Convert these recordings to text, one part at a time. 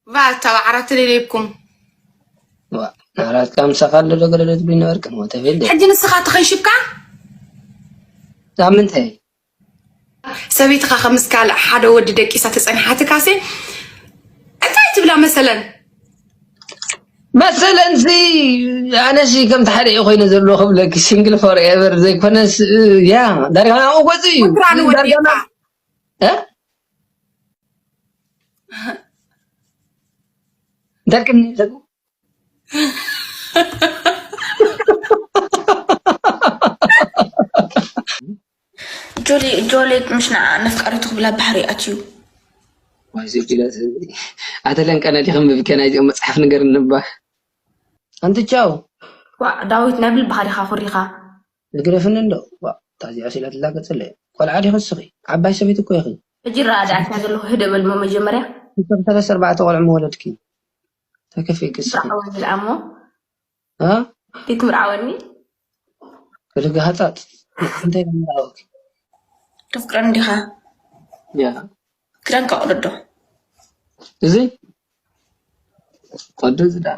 ቫታ ዓራት ለይኩም ዓራት ካምሳ ካለ ዶ ገለ ትብሊ ነበርክን ወተቤል ሕጂ ንስኻ ተኸንሽብካ ሳምንተይ ሰበይትኻ ከምስ ካልእ ሓደ ወዲ ደቂሳ ተጸኒሓትካሲ እንታይ ትብላ መሰለን መሰለን ሲ ኣነሲ ከምቲ ሓደ እዩ ኮይነ ዘሎ ክብለኪ ሲንግል ፎር ኤቨር ዘይኮነስ ያ ዳርጋ ናብኡ ገፁ እዩ ወትራ ንወዲእካ እ? ደርቅኒ ዘጉ ጆሊ ጆሊ ምሽ ንዓ ነፍቃሪቱ ክብላ ባሕሪ ኣትዩ ዋይ ሴፍቲ ዳት ኣተለን ቀነ ዲኸም ብብከ ናይዚኦም መፅሓፍ ነገር እንባ ኣንቲ ቻው ዋ ዳዊት ናይ ብልብኻ ዲኻ ኩሪኻ ዝግደፍኒ እንዶ ዋ ታዚኣ ሲላ ትላገፅለ ቆልዓ ዲኸ ስኺ ዓባይ ሰበይቲ እኮ ኢኺ ሕጂ ረኣ ደኣትና ዘለኹ ህደ በልሞ መጀመርያ ሰለስተ ኣርባዕተ ቆልዑ መወለድኪ ተከፊ ክስኺ ብርዓወኒ ደኣሞ እ? ዲት ምርዓወኒ ክልገ ሃፃፅ እንታይ ምራወክ ተፍቅረን ዲኻ ያ ክዳን ካቕደዶ እዚ ቆዶ ዝዳ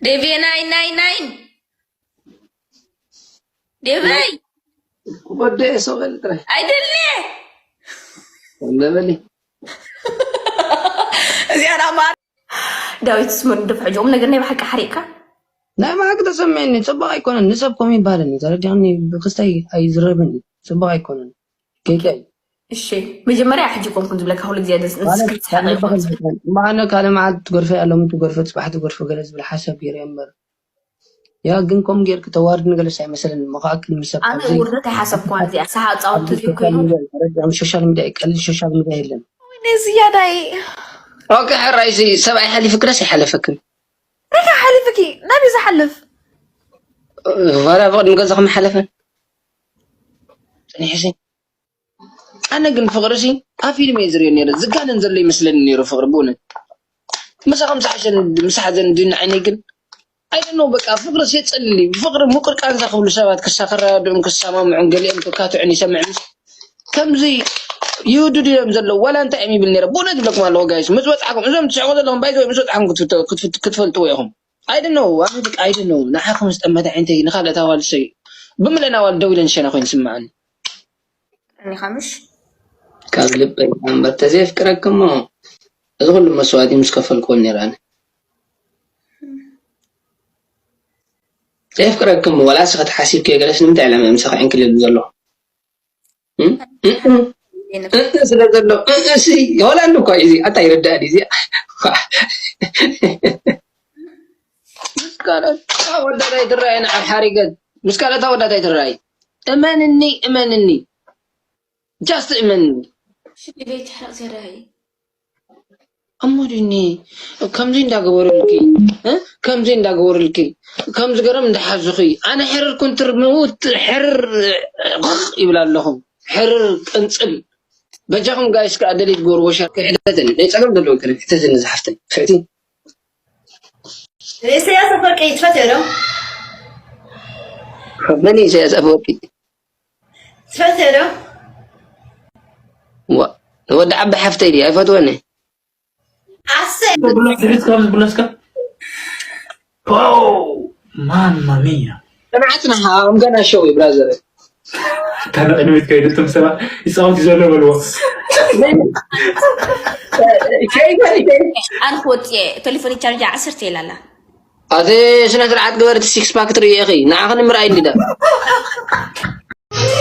ዴቪ ናይ ናይ ናይ ዴቪ ወደ ሰበል ጥራይ ኣይደለ እንደበሊ እዚኣ ዳማ ዳዊት ስሙን ድፍሕጆም ነገር ናይ ብሓቂ ሓሪቕካ ናይ ብሓቂ ተሰሚዕኒ ፅቡቅ ኣይኮነን ንሰብ ከም ይባለኒ ተረዲኒ ብክስታይ ኣይዝረብን እዩ ፅቡቅ ኣይኮነን ጌጋ እዩ እሺ መጀመርያ ሕጂ ኮንኩን ዝብለካ ኩሉ ግዜ ማለት ንስክሪት ሓላ ይኮን ዝብል እማነ ካልእ መዓልቲ ትጎርፈ ኣለሙ ትጎርፈ ፅባሕ ትጎርፈ ገለ ዝብል ሓሳብ ገይረ እምበር ያ ግን ከም ጌርክ ተዋርድ ንገለስ ኣይመሰለን መካክል ምሰብ ኣነ ውርደት ኣይሓሰብኩዋን እዚኣ ሳሃ ፃወት ተዘይኮይኑ ሶሻል ሚዲያ ቀልል ሶሻል ሚዲያ የለን ነዚያዳይ ኦኬ ሕራይሲ ሰብኣይ ሓሊፍክለስ ኣይሓለፈክን ሪካ ሓሊፍኪ ናበይ ዝሓልፍ ዋላ ብቅድሚ ገዛኹም ሓለፈ ፅኒሕሲ ኣነ ግን ፍቅርሲ ኣብ ፊልም እየ ዝሪኦ ነይረ ዝጋነን ዘሎ ይመስለኒ ነይሩ ፍቅሪ ብእውነት ምሳኹም ዝሓሸን ምስ ሓዘን ድንዓይኒ ግን ኣይደኖ በቃ ፍቅርሲ የፀልል እዩ ፍቅሪ ምቁር ቃንዛ ክብሉ ሰባት ክሳ ከረዳድኡን ክሰማምዑን ገሊኦም ክካትዑን ይሰምዕ ምስ ከምዚ ይውድዱ እዮም ዘለዉ ዋላ እንታይ እዮም ይብል ነይረ ብእውነት ይብለኩም ኣለኹ ጋይስ ምስ በፅሓኩም እዞም ትስሕቁ ዘለኹም ባይዘ ምስ በፅሓኩም ክትፍተ- ክትፍት- ክትፈልጥዎ ኢኹም ኣይደኖ ኣነ በቃ ኣይደኖ ንዓኹም ዝጠመተ ዓይንተይ ንካልኦት ኣዋልሰይ ብምለን ኣዋል ደው ኢለን ሸና ኮይኑ ስምዓኒ እኒኻ ምሽ ካብ ልበይ እምበር ተዘየፍቅረክሞ እዚ ኩሉ መስዋእቲ ምስ ከፈልክዎ ነይረ ኣነ ዘየፍቅረክሞ ዋላ እስኸ ተሓሲብክዮ ገለስ ንምንታይ ዕላማ ምሳኻ ዕንክልል ዘሎ እእ ስለ ዘሎ እእሲ ይሆላሉ እኳ እዚ ኣታ ይርዳእ እዚ ምስ ካልኦት ኣወዳት ኣይትረኣይን ኣብ ሓሪገት ምስ ካልኦት ኣወዳት ኣይትረኣይ እመንኒ እመንኒ just እመንኒ ሽግሬ ትሕረቕ ዘረይ እሞ ድኒ ከምዚ እንዳገበሩልኪ እ? ከምዚ እንዳገበሩልኪ ከምዚ ገሮም እንዳሓዙኺ ኣነ ሕርር ኩንትር ምውት ሕርር ቕቕ ይብል ኣለኹ ሕርር ቅንፅል በጃኹም ጋይስ ከዓ ደሊት ጎርቦ ሸር ክሕተትን ናይ ፀገም ዘለዎ ከነ ሕተትን ዝሓፍተን ፍዕቲ ኢሳያስ ኣፈወርቂ ትፈትዮ ዶ? መን እዩ ኢሳያስ ኣፈወርቂ ትፈትዮ ዶ? ዋ ወዲ ዓቢ ሓፍተይ ድዩ ኣይፈትወኒ ኣሰይ ብሎስ ድሕሪት ካብ ዝብለስካ ፖው ማማ ሚያ ጽንዓት ንሃ I'm gonna show you brother እታ ንቕድሚት ከይዱ እቶም ሰባት ይፃወት እዩ ዘሎ በልዎ ከይበል ኣነ ክወፅየ ቴሌፎን ቻርጃ ዓሰርተ ኢላላ ኣቲ ስነ ስርዓት ግበርቲ ሲክስ ፓክ ትርኢ ኢኺ ንዓኺ ንምርኣይ እንዲዳ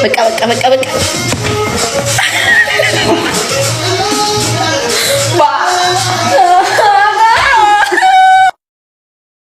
በቃ በቃ በቃ በቃ